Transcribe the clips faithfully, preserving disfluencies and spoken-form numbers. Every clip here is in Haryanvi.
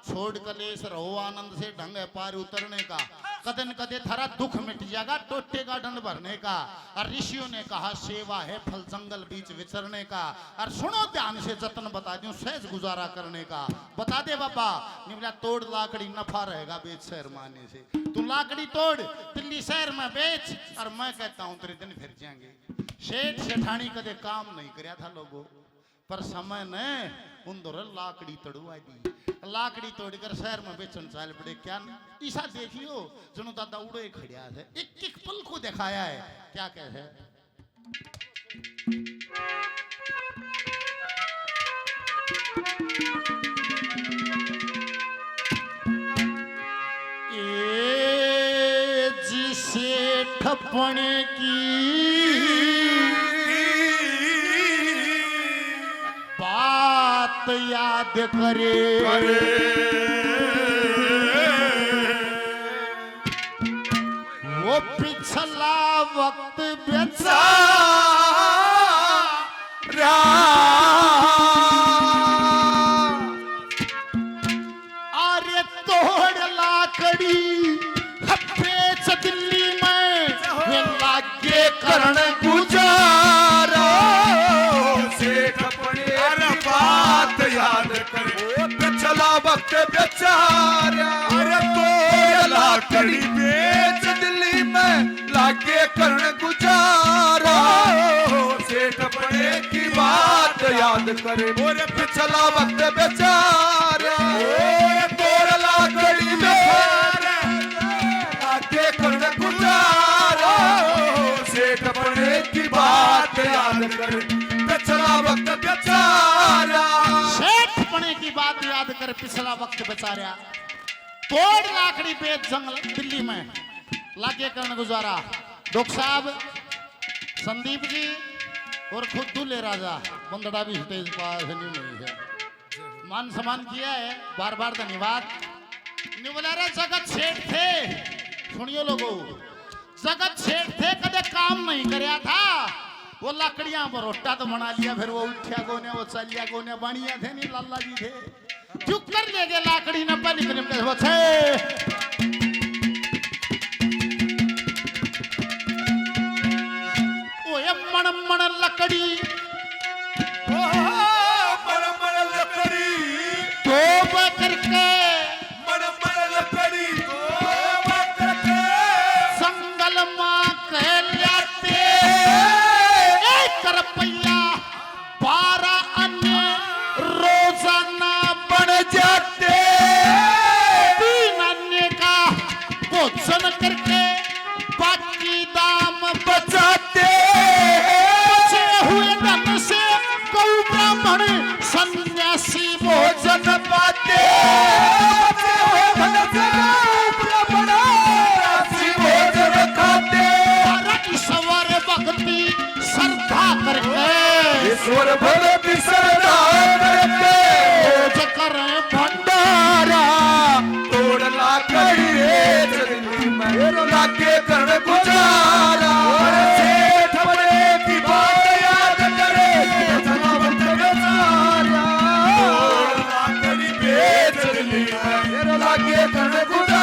छोड़ कलेश रहो आनंद से, ढंग है पार उतरने का। कदे न कदे थारा दुख मिट जाएगा, टोटे का दंड भरने का। और ऋषियों ने कहा, सेवा है फल जंगल बीच विचरने का। और सुनो ध्यान से, जतन बता दूं सहज गुजारा करने का। बता दे बाबा, निवला तोड़ लाकड़ी, नफा रहेगा बेच शहर माने से। तू लाकड़ी तोड़, दिल्ली शहर में बेच, और मैं कहता हूं तेरे दिन फिर जाएंगे। सेठ सेठानी कदे काम नहीं करया था लोगों, पर समय ने उन दौर लाकड़ी तड़वा दी। लाकड़ी तोड़कर शहर में बेचन चाल पड़े। क्या इसा देखियो, जनो दादा उड़े खड़िया है, एक एक पल को दिखाया है। क्या कहे है? ए जिसे ठपने की बात याद करे। करे। वो पिछला वक्त बेचारा। अरे तोड़ लाकड़ी बेच दिल्ली में, वे लागे करण गुजारा। सेठ अपने अरे बात याद करे, पिछला वक्त बेचारा। अरे तोड़ लाकड़ी बेच दिल्ली में, लागे करण गुजारा। सेठ अपने की बात याद करे, और पिछला वक्त बेचारा। तोड़ लाकड़ी बेचारा, लागे करण गुजारा। सेठ अपने की बात याद करे, पिछला वक्त बेचारा। सेठ अपने की बात याद कर, पिछला वक्त बेचारा। तोड़ लाकड़ी बेच जंगल दिल्ली में, लागे करण गुजारा। डॉक्टर साहब, संदीप जी और खुद दूल्हे राजा बंदड़ा भी स्टेज पर आज नहीं है। मान सम्मान किया है, बार बार धन्यवाद। निवलारा जगत सेठ थे, सुनियो लोगो, जगत सेठ थे, कदे काम नहीं करया था। वो लकड़ियां पर रोटा तो बना लिया, फिर वो उठ्या कोने, वो चलिया कोने, बनिया थे नहीं, लाला जी थे। क्यों कर लेगे लाकड़ी ने पहली कदम के बचे। ओए मण मण लकड़ी। ओ मण मण लकड़ी। तोबा करके। मण मण लकड़ी। तोबा करके। संगल मां कह लाते। एक रुपया बारह आने रोजाना बन जाते। तीन आने का भोजन करके बाकी दाम बचाते। बचे हुए धन से गौ ब्राह्मण सन्यासी भोजन पाते। बचे हुए धन से गौ ब्राह्मण सन्यासी भोजन खाते। और ईश्वर भक्ति श्रद्धा करके, ईश्वर भक्ति श्रद्धा करके, रोज करें भंडारा। तोड़ लाकड़ी बेच दिल्ली में, लागे करण गुजारा। सेठ बड़े की बात याद करे, जमावत बेचारा। तोड़ लाकड़ी बेच दिल्ली में, लागे करण गुजारा।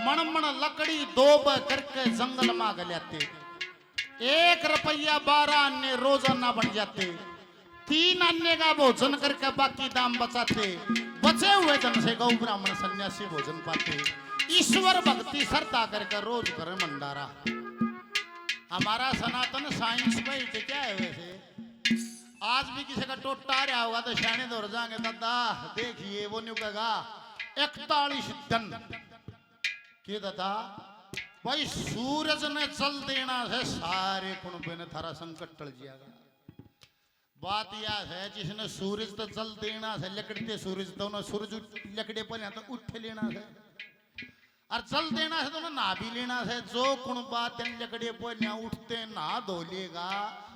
मण मण लकड़ी दो ब करके जंगल में घल्याते। एक रुपया बारह आने रोजाना बन जाते। तीन आने का भोजन करके बाकी दाम बचाते। बचे हुए धन से गौ ब्राह्मण सन्यासी भोजन पाते। ईश्वर भक्ति श्रद्धा करके रोज करें भंडारा। हमारा सनातन साइंस भाई थे क्या है वैसे? आज भी किसी का टोटा आ रहा होगा तो सियाने दौड़ जाएंगे, दादा देखिए, वो न्यू कहेगा, इकतालीस दिन। के दादा, भाई सूरज ने जल देना है, सारे कुणबे ने थारा संकट टल जाएगा। बात यह है, जिसने सूरज तो जल देना है, लकड़ते सूरज दोनों सूरज उठ-, लकड़े पर तो उठ लेना है। और जल देना से तो ना नहा भी लेना से। जो कुणबा दिन लकड़े पोल्या उठते नहा धो लेगा,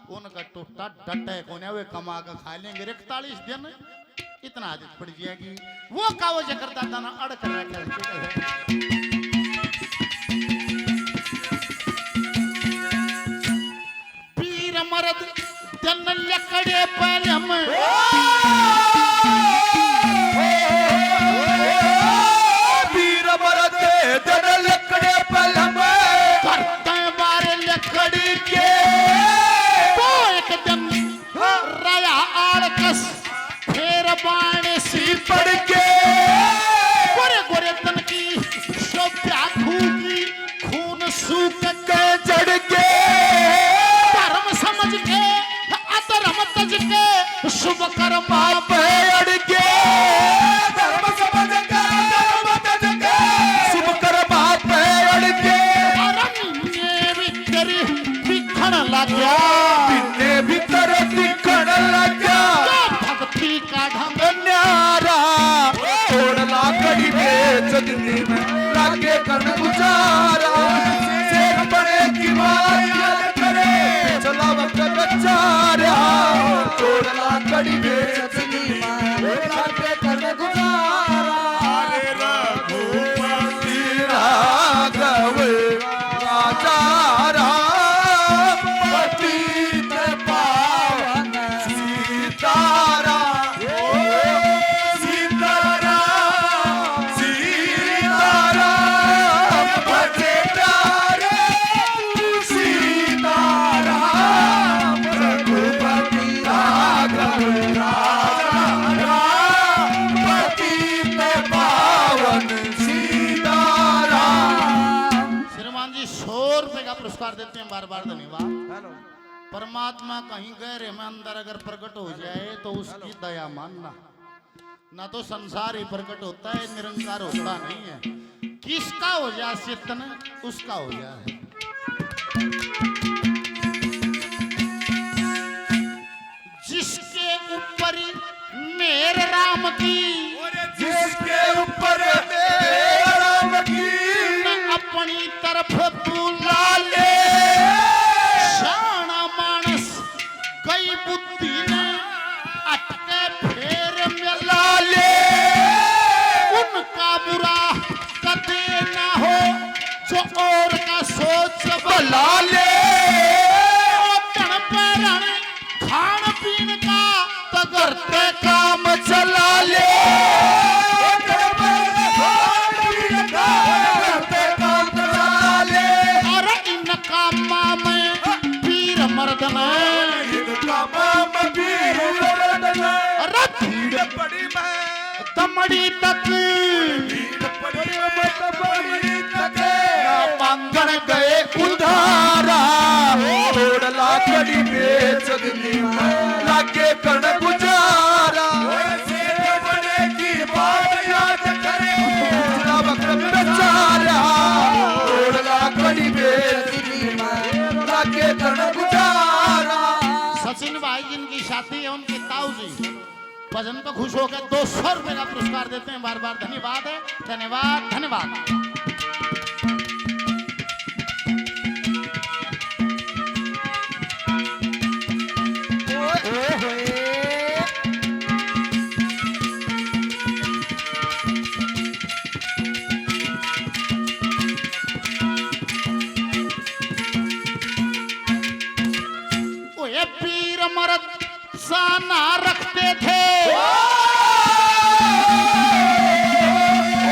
उनका टोटा डटे कोने, वे कमा के खा लेंगे। इकतालीस दिन इतना आदत पड़ जाएगी। वो कावो जकर दादा ना अड़ कर रखे। वीर मर्द दिन लकड़े पलम। वीर मर्द दिन लकड़े पलम। करते बार लकड़ी के। तो एक दिन रहा आलकस, फेर बाण सी पड़ के। गोरे गोरे तन की शोभा खूकी, खून सूख के जड़ के। धर्म समझ के अधर्म तज के, शुभ कर्मा पे अड़ के। धर्म समझ के अधर्म तज के, शुभ कर्मा पे अड़ के। धर्म ने भी तेरी दिखण लाग्या। दिने भीतर दिखण लाग्या। भक्ति का ढंग न्यारा। छोड़ लाकड़ी बेच दिनी में लागे कन गुजारा। शेर बने की बात याद करे, चला वक्त बेचारा। छोड़ लाकड़ी बेच दिनी में लागे कन गुजारा। अरे रघुपति राघव राजा राम पतित पावन सीताराम, ओ सीताराम, सीताराम भजे प्यारे, सीताराम रघुपति राघव राजा राम पतित पावन सीताराम। श्रीमान जी, सौ रुपए का पुरस्कार देते हैं, बार बार धन्यवाद। हेलो। परमात्मा कहीं गहरे में अंदर अगर प्रकट हो जाए तो उसकी दया मानना, ना तो संसार ही प्रकट होता है, निरंकार होता नहीं है। किसका हो जाए चेतन, उसका हो जाए। जिसके ऊपर मेहर राम की, जिसके ऊपर मेहर राम की, न अपनी तरफ बुला ले। शाना मानस गई बुद्धि ने अटके फेर मिला ले। उनका बुरा कदे ना हो जो और का सोच भला ले। ओ धन पैरण खान पीन का तो घर ते काम चला ले। ओ धन पैरण खान पीन का घर ते काम चला ले। अरे इन कामा में वीर मर्द ने, इन कामा में वीर मर्द ने, अरे भीड़ पड़ी में दमड़ी तक, भीड़ पड़ी में दमड़ी तक, ना मांगण गए उधारा। छोड़ लाकड़ी बेच दिनी में लागे कन गुजारा। सेठ बने की बात याद करे, ना वक्त बेचारा। छोड़ लाकड़ी बेच दिनी में लागे कन गुजारा। सचिन भाई जिनकी शादी है, उनके ताऊ जी भजन पे खुश होकर दो सौ रुपए का पुरस्कार देते हैं। बार बार धन्यवाद है, धन्यवाद, धन्यवाद। ओए पीर मरद साना रखते थे। ओ,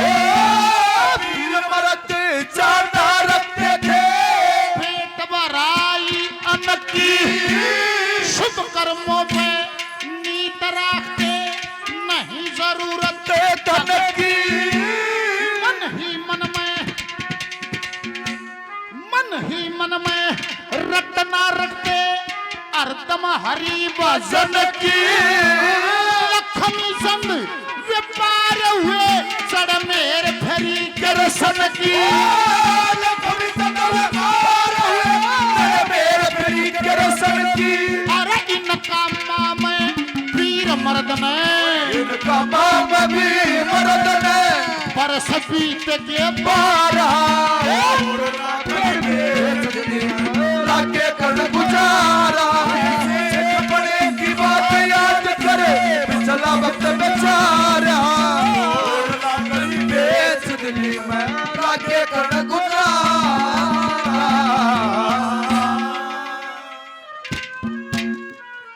ओ, पीर मरद चांदा रखते थे। पेट भराई अन्न की। शुभ कर्मों पे नीत रखते, नहीं जरूरत धन की। मन ही मन में मन ही मन में रटना रटते, हरदम हरि भजन की। लक्ष्मी चंद व्यापार हुए, चढ़ मेर फेरी करसन की। लक्ष्मी चंद व्यापार हुए, चढ़ मेर फेरी करसन की। अरे इनका माम वीर मर्द ने, इनका माम वीर मर्द ने, पर सभी ते के बारा। लागे कर गुजारा। बड़े की बात याद करे, पिछला वक्त बेचारा। बेच दिली मैं, लागे कर